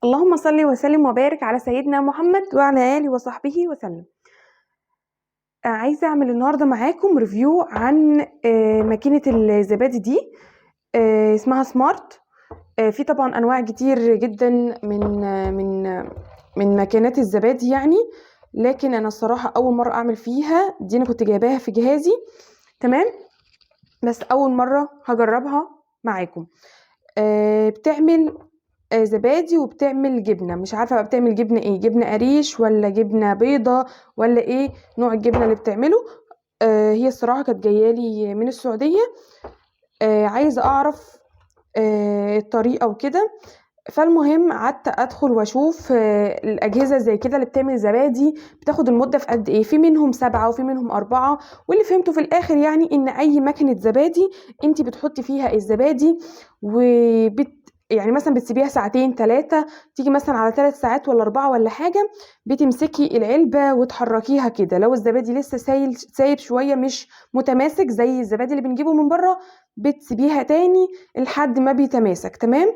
اللهم صل وسلم وبارك على سيدنا محمد وعلى آله وصحبه وسلم. عايزة أعمل النهاردة معاكم review عن ماكينة الزبادي دي، اسمها سمارت. في طبعا أنواع كتير جدا من ماكينات الزبادي يعني، لكن أنا الصراحة أول مرة أعمل فيها دي. أنا كنت جايباها في جهازي، تمام، بس أول مرة هجربها معاكم. بتعمل زبادي وبتعمل جبنة، مش عارفة بقى بتعمل جبنة ايه، جبنة قريش ولا جبنة بيضة ولا ايه نوع الجبنة اللي بتعمله. هي الصراحة كانت جايالي من السعودية. عايزة اعرف الطريقة وكده. فالمهم قعدت ادخل واشوف الاجهزة زي كده اللي بتعمل زبادي بتاخد المدة في قد ايه، في منهم 7 وفي منهم 4. واللي فهمته في الاخر يعني ان اي ماكينة زبادي انت بتحطي فيها الزبادي يعني مثلا بتسيبيها ساعتين 3، تيجي مثلا على 3 ساعات ولا 4 ولا حاجة، بتمسكي العلبة وتحركيها كده. لو الزبادي لسه سايب شوية مش متماسك زي الزبادي اللي بنجيبه من بره، بتسيبيها تاني لحد ما بيتماسك، تمام.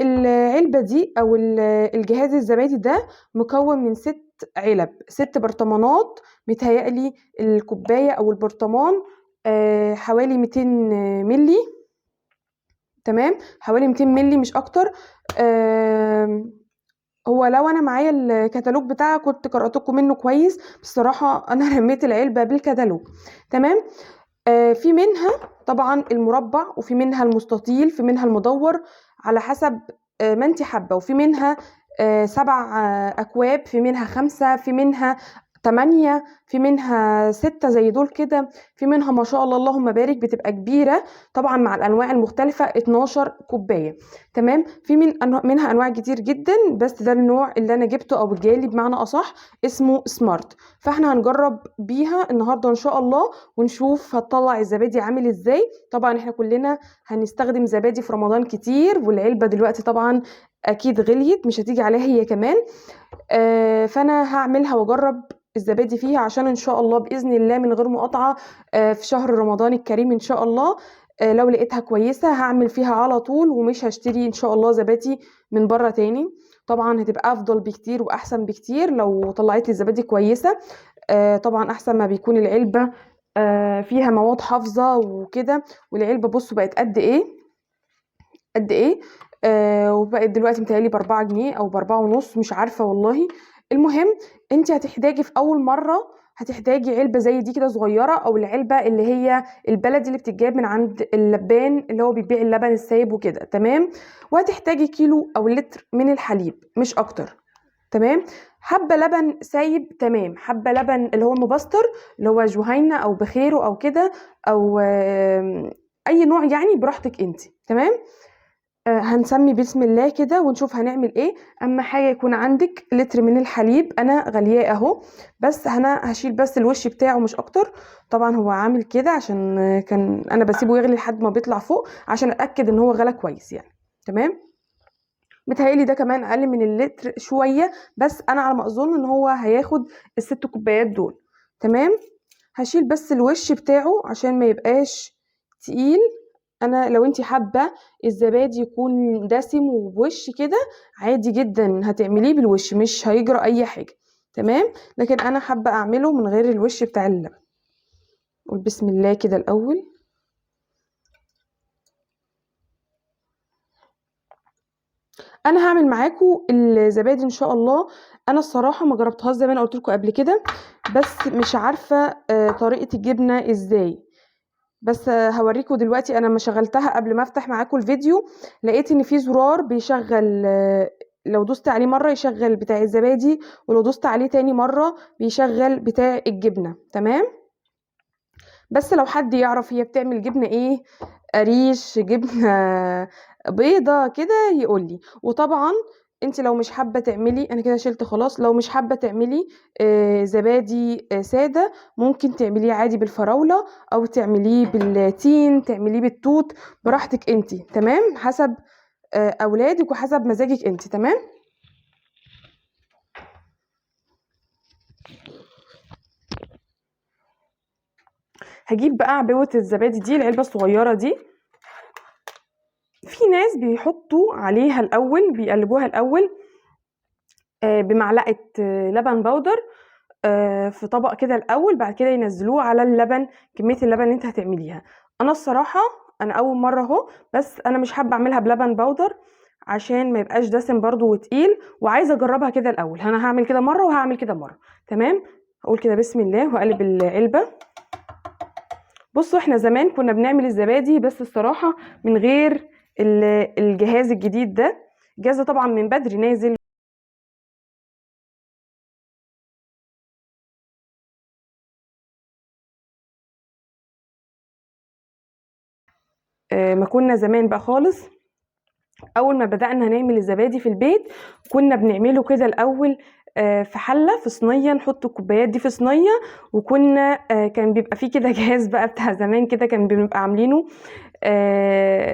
العلبة دي أو الجهاز الزبادي ده مكون من 6 علب، 6 برطمانات. متهيألي الكوباية أو البرطمان حوالي 200 ملي، تمام، حوالي 200 ملي مش أكتر. هو لو أنا معايا الكتالوج بتاعها كنت قرأتكم منه كويس، بصراحة أنا رميت العلبة بالكتالوج، تمام. في منها طبعا المربع، وفي منها المستطيل، في منها المدور، على حسب ما انت حابة. وفي منها 7 أكواب، في منها 5، في منها 8، في منها 6 زي دول كده، في منها ما شاء الله اللهم بارك بتبقى كبيرة طبعا مع الأنواع المختلفة 12 كوباية، تمام. في منها أنواع كتير جدا، بس ده النوع اللي أنا جبته أو جالي بمعنى أصح، اسمه سمارت. فاحنا هنجرب بيها النهاردة إن شاء الله ونشوف هتطلع الزبادي عامل إزاي. طبعا احنا كلنا هنستخدم زبادي في رمضان كتير، والعلبة دلوقتي طبعا أكيد غليت مش هتيجي عليها هي كمان. فأنا هعملها وأجرب الزبادي فيها عشان إن شاء الله بإذن الله من غير مقاطعة، في شهر رمضان الكريم إن شاء الله. لو لقيتها كويسة هعمل فيها على طول، ومش هشتري إن شاء الله زبادي من بره تاني. طبعا هتبقى أفضل بكتير وأحسن بكتير لو طلعت لي الزبادي كويسة. طبعا أحسن ما بيكون العلبة، فيها مواد حافظة وكده. والعلبة بصوا بقت قد إيه، قد إيه، وبقت دلوقتي متهيألي ب4 جنيه أو بأربعة ونص، مش عارفة والله. المهم انت هتحتاجي في اول مرة هتحتاجي علبة زي دي كده صغيرة، او العلبة اللي هي البلدي اللي بتتجاب من عند اللبان اللي هو بيبيع اللبن السايب وكده، تمام. وهتحتاجي كيلو او لتر من الحليب مش اكتر، تمام. حبه لبن سايب، تمام، حبه لبن اللي هو المبستر اللي هو جهينة او بخيره او كده، او اي نوع يعني براحتك انت، تمام. هنسمي بسم الله كده ونشوف هنعمل ايه. اما حاجة يكون عندك لتر من الحليب، انا غلياه اهو، بس انا هشيل بس الوش بتاعه مش اكتر. طبعا هو عامل كده عشان كان انا بسيبه يغلي لحد ما بيطلع فوق عشان اتاكد ان هو غلى كويس يعني، تمام. متهيألي ده كمان اقل من اللتر شوية، بس انا على ما اظن ان هو هياخد ال6 كوبايات دول، تمام. هشيل بس الوش بتاعه عشان ما يبقاش تقيل. انا لو انتي حابة الزبادي يكون دسم وبوش كده عادي جدا هتعمليه بالوش، مش هيجرى اي حاجة، تمام. لكن انا حابة اعمله من غير الوش بتاع اللبن. قول بسم الله كده الاول. انا هعمل معاكم الزبادي ان شاء الله. انا الصراحة ما جربتهاش زي ما انا قلت لكم قبل كده، بس مش عارفه، طريقه الجبنة ازاي، بس هوريكم دلوقتي. انا ما شغلتها قبل ما افتح معاكم الفيديو، لقيت ان في زرار بيشغل، لو دوست عليه مرة يشغل بتاع الزبادي، ولو دوست عليه تاني مرة بيشغل بتاع الجبنة، تمام. بس لو حد يعرف هي بتعمل جبنه ايه، قريش، جبنه بيضة كده، يقول لي. وطبعا انت لو مش حابة تعملي، انا كده شلت خلاص، لو مش حابة تعملي، زبادي، ساده، ممكن تعمليه عادي بالفراوله، او تعمليه بالتين، تعمليه بالتوت، براحتك انت، تمام، حسب، اولادك وحسب مزاجك انت، تمام. هجيب بقى عبوة الزبادي دي، العلبة الصغيرة دي. في ناس بيحطوا عليها الاول، بيقلبوها الاول بمعلقه لبن بودر في طبق كده الاول، بعد كده ينزلوه على اللبن، كمية اللبن اللي انت هتعمليها. انا الصراحة انا اول مرة اهو، بس انا مش حابة اعملها بلبن بودر عشان ما يبقاش دسم برضو وتقيل، وعايزه اجربها كده الاول. انا هعمل كده مرة وهعمل كده مرة. تمام، هقول كده بسم الله واقلب العلبة. بصوا احنا زمان كنا بنعمل الزبادي بس الصراحة من غير الجهاز الجديد ده. الجهاز ده طبعا من بدري نازل. ما كنا زمان بقى خالص، اول ما بدأنا نعمل الزبادي في البيت كنا بنعمله كده الاول، في حلة، في صينية، نحط الكوبايات دي في صينية، وكنا كان بيبقى فيه كده جهاز بقى بتاع زمان كده، كان بنبقى عاملينه،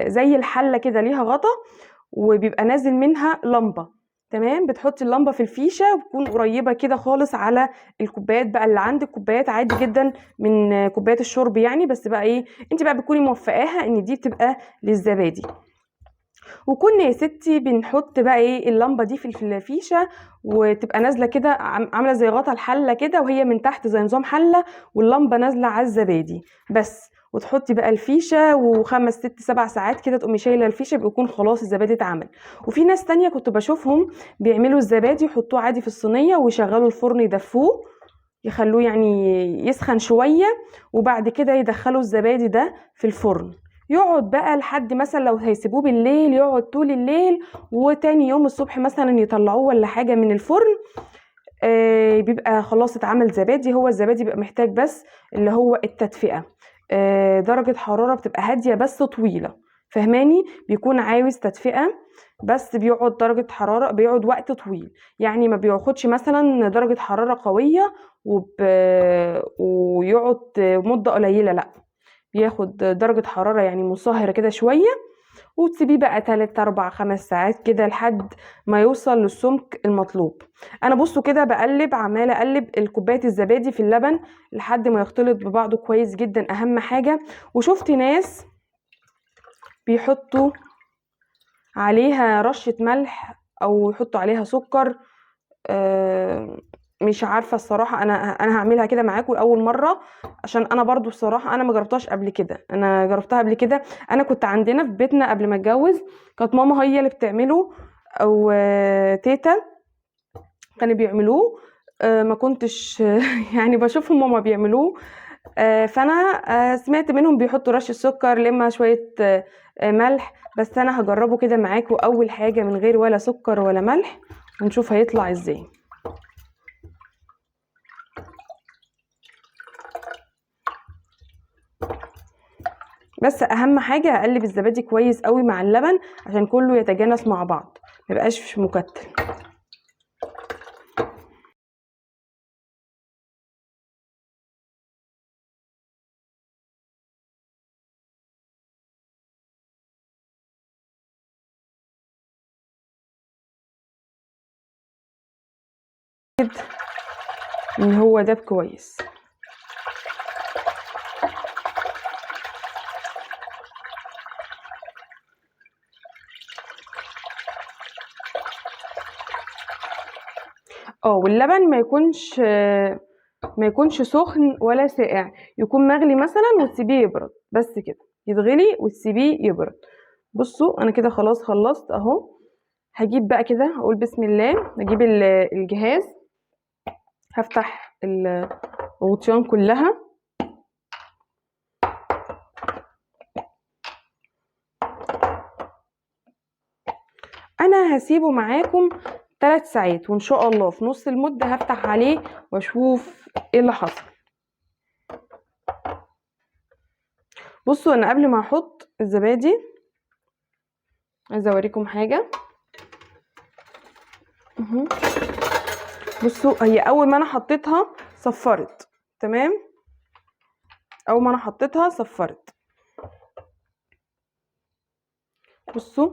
زي الحلة كده ليها غطا وبيبقى نازل منها لمبة. تمام، بتحطي اللمبة في الفيشة وبتكون قريبة كده خالص على الكوبايات بقى اللي عندك، كوبايات عادي جدا من كوبايات الشرب يعني، بس بقى ايه، انت بقى بتكوني موفقاها ان دي بتبقى للزبادي. وكنا يا ستي بنحط بقى ايه اللمبة دي في الفيشه، وتبقى نازله كده عامله زي غطا الحلة كده، وهي من تحت زي نظام حله، واللمبه نازله على الزبادي بس، وتحطي بقى الفيشه، وخمس ست سبع ساعات كده تقومي شايله الفيشه، بيكون خلاص الزبادي اتعمل. وفي ناس تانية كنت بشوفهم بيعملوا الزبادي يحطوه عادي في الصينية ويشغلوا الفرن يدفوه، يخلوه يعني يسخن شوية، وبعد كده يدخلوا الزبادي ده في الفرن، يقعد بقى لحد مثلا لو هيسيبوه بالليل يقعد طول الليل، وتاني يوم الصبح مثلا يطلعوه ولا حاجة من الفرن، بيبقى خلاص اتعمل زبادي. هو الزبادي بيبقى محتاج بس اللي هو التدفئة، درجة حرارة بتبقى هادية بس طويلة، فهماني؟ بيكون عاوز تدفئة بس بيقعد درجة حرارة، بيقعد وقت طويل، يعني ما بياخدش مثلا درجة حرارة قوية ويقعد مدة قليلة، لا بياخد درجة حرارة يعني منصهرة كده شوية، وتسيبيه بقى 3 4 5 ساعات كده لحد ما يوصل للسمك المطلوب. انا بصوا كده بقلب، عمالة اقلب الكوباية الزبادي في اللبن لحد ما يختلط ببعضه كويس جدا، اهم حاجة. وشفت ناس بيحطوا عليها رشة ملح او يحطوا عليها سكر، مش عارفة الصراحة، انا هعملها كده معاكم اول مرة، عشان انا برضو الصراحة انا ما جربتهاش قبل كده. انا جربتها قبل كده، انا كنت عندنا في بيتنا قبل ما اتجوز كانت ماما هي اللي بتعمله، او تيتا كانوا بيعملوه، ما كنتش يعني بشوفهم ماما بيعملوه، فانا، سمعت منهم بيحطوا رشة سكر لما شوية، ملح، بس انا هجربه كده معاكم اول حاجة من غير ولا سكر ولا ملح، ونشوف هيطلع ازاي. بس اهم حاجة اقلب الزبادي كويس قوي مع اللبن عشان كله يتجانس مع بعض، ما يبقاش مكتل. ان هو داب كويس. واللبن ما يكونش سخن ولا ساقع، يكون مغلي مثلا وتسيبيه يبرد، بس كده يتغلي وتسيبيه يبرد. بصوا انا كده خلاص خلصت اهو. هجيب بقى كده، هقول بسم الله، هجيب الجهاز، هفتح الغطيان كلها. انا هسيبه معاكم 3 ساعات، وان شاء الله في نص المدة هفتح عليه واشوف ايه اللي حصل. بصوا انا قبل ما احط الزبادي عايزه اوريكم حاجة. بصوا هي اول ما انا حطيتها صفرت، تمام؟ اول ما انا حطيتها صفرت. بصوا،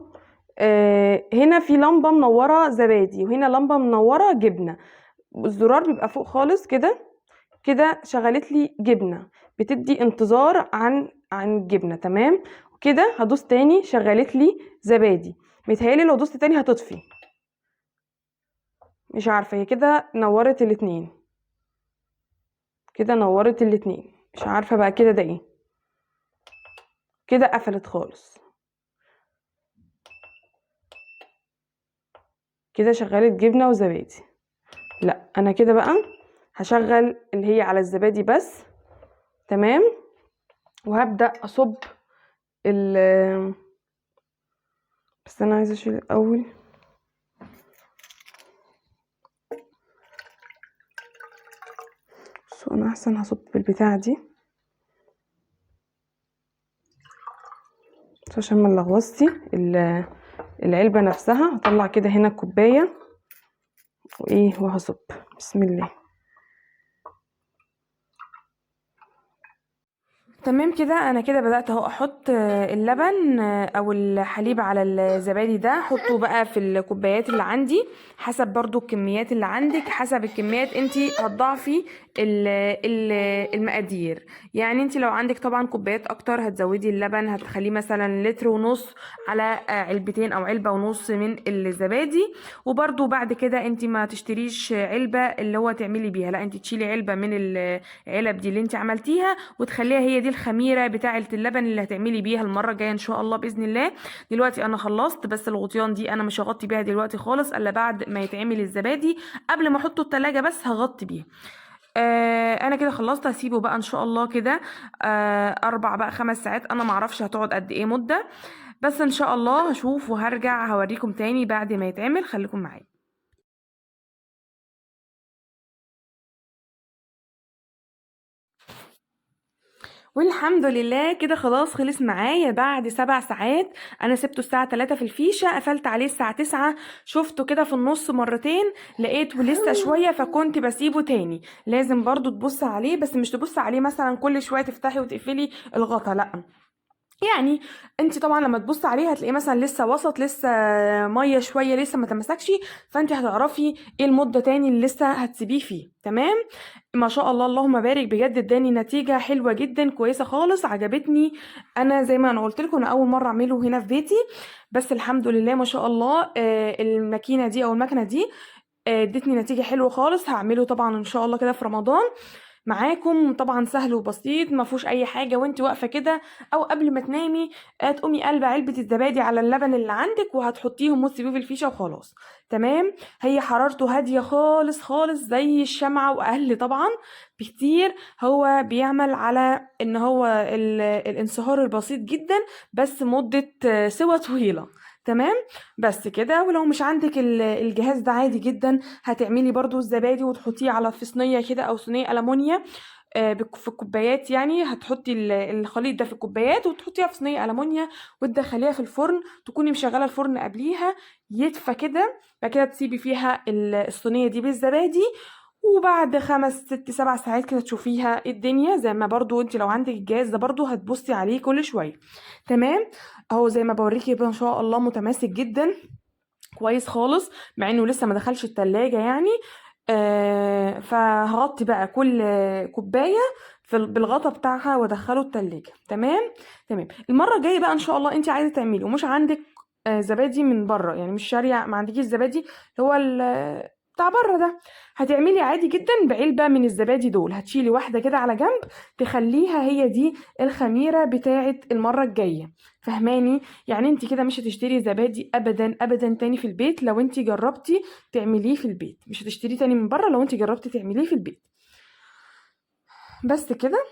هنا في لمبة منورة زبادي، وهنا لمبة منورة جبنه. الزرار بيبقى فوق خالص كده كده، شغلت لي جبنه، بتدي انتظار عن الجبنة، تمام؟ كده هدوس تاني شغلت لي زبادي. متهيألي لو دوست تاني هتطفي، مش عارفه. هي كده نورت الاتنين، كده نورت الاتنين، مش عارفه بقى كده ده ايه. كده قفلت خالص، كده شغلت جبنه وزبادي. لا انا كده بقى هشغل اللي هي على الزبادي بس. تمام. وهبدأ اصب ال، بس انا عايزه اشيل الاول. بس انا احسن هصب بالبتاعه دي بس عشان ما نلغوصتي العلبة نفسها. هطلع كده هنا الكوباية وايه وهصب. بسم الله. تمام كده انا كده بدات اهو احط اللبن او الحليب على الزبادي ده. حطه بقى في الكوبايات اللي عندي حسب برضو الكميات اللي عندك، حسب الكميات انتي هتضاعفي المقادير. يعني انتي لو عندك طبعا كوبايات اكتر هتزودي اللبن، هتخليه مثلا 1.5 لتر على علبتين او علبة ونص من الزبادي. وبرضو بعد كده انتي ما تشتريش علبة اللي هو تعملي بيها، لا انتي تشيلي علبة من العلب دي اللي انتي عملتيها وتخليها هي دي الخميره بتاعه اللبن اللي هتعملي بيها المرة الجاية ان شاء الله باذن الله. دلوقتي انا خلصت، بس الغطيان دي انا مش هغطي بيها دلوقتي خالص الا بعد ما يتعمل الزبادي، قبل ما احطه التلاجة بس هغطي بيها. انا كده خلصت، هسيبه بقى ان شاء الله كده 4 بقى 5 ساعات، انا معرفش هتقعد قد ايه مده، بس ان شاء الله هشوف وهرجع هوريكم تاني بعد ما يتعمل. خليكم معايا. والحمد لله كده خلاص خلص معايا بعد 7 ساعات. انا سبته الساعة 3 في الفيشة، قفلت عليه الساعة 9، شفته كده في النص مرتين لقيته لسه شوية فكنت بسيبه تاني. لازم برضو تبص عليه، بس مش تبص عليه مثلا كل شوية تفتحي وتقفلي الغطا، لا يعني انت طبعا لما تبص عليه هتلاقيه مثلا لسه وسط، لسه مية شوية، لسه ما تمسكش، فانت هتعرفي ايه المدة تاني اللي لسه هتسيبيه فيه. تمام. ما شاء الله اللهم بارك، بجد اداني نتيجة حلوة جدا كويسة خالص، عجبتني. انا زي ما انا قلت لكم انا اول مرة اعمله هنا في بيتي، بس الحمد لله ما شاء الله الماكينة دي او المكنه دي ادتني نتيجة حلوة خالص. هعمله طبعا ان شاء الله كده في رمضان معاكم، طبعا سهل وبسيط ما فيهوش اي حاجة. وانت واقفة كده او قبل ما تنامي تقومي قلبه علبة الزبادي على اللبن اللي عندك وهتحطيهم وتسيبيه في الفيشه وخلاص. تمام. هي حرارته هادية خالص خالص زي الشمعة واقل طبعا بكتير. هو بيعمل على ان هو الانصهار البسيط جدا، بس مده سوى طويلة. تمام. بس كده. ولو مش عندك الجهاز ده عادي جدا هتعملي برضو الزبادي وتحطيه على في صينية كده او صينية ألمونيا، في الكوبايات، يعني هتحطي الخليط ده في الكوبايات وتحطيها في صينية ألمونيا وتدخليها في الفرن، تكوني مشغله الفرن قبليها يدفى كده، بعد كده تسيبي فيها الصينية دي بالزبادي، وبعد 5 6 7 ساعات كده تشوفيها الدنيا. زي ما برضو انت لو عندك الجهاز ده برضو هتبصي عليه كل شوية. تمام. اهو زي ما بوريكي ان شاء الله متماسك جدا كويس خالص، مع انه لسه ما دخلش التلاجة يعني. فهغطي بقى كل كوباية بالغطا بتاعها وادخله التلاجة. تمام. تمام. المرة الجاية بقى ان شاء الله انت عايزه تعملي ومش عندك زبادي من بره، يعني مش شاريه، ما عندكيش زبادي اللي هو بتاع بره ده، هتعملي عادي جدا بعلبه من الزبادي دول، هتشيلي واحدة كده على جنب تخليها هي دي الخميره بتاعه المرة الجاية. فهماني؟ يعني انت كده مش هتشتري زبادي ابدا ابدا تاني في البيت لو انت جربتي تعمليه في البيت، مش هتشتريه تاني من بره لو انت جربتي تعمليه في البيت. بس كده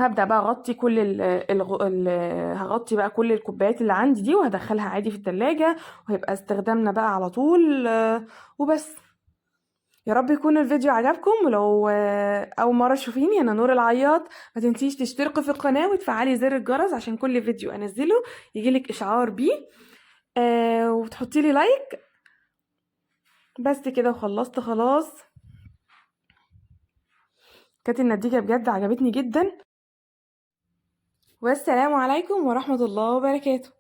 هبدأ بقى اغطي كل ال ال هغطي بقى كل الكوبايات اللي عندي دي وهدخلها عادي في التلاجة، وهيبقى استخدامنا بقى على طول. وبس. يا رب يكون الفيديو عجبكم، ولو اول مرة تشوفيني انا نور العياط، ما تنسيش تشتركي في القناة وتفعلي زر الجرس عشان كل فيديو انزله يجيلك اشعار بيه، وتحطي لي لايك. بس كده وخلصت خلاص. كانت النتيجة بجد عجبتني جدا. والسلام عليكم ورحمة الله وبركاته.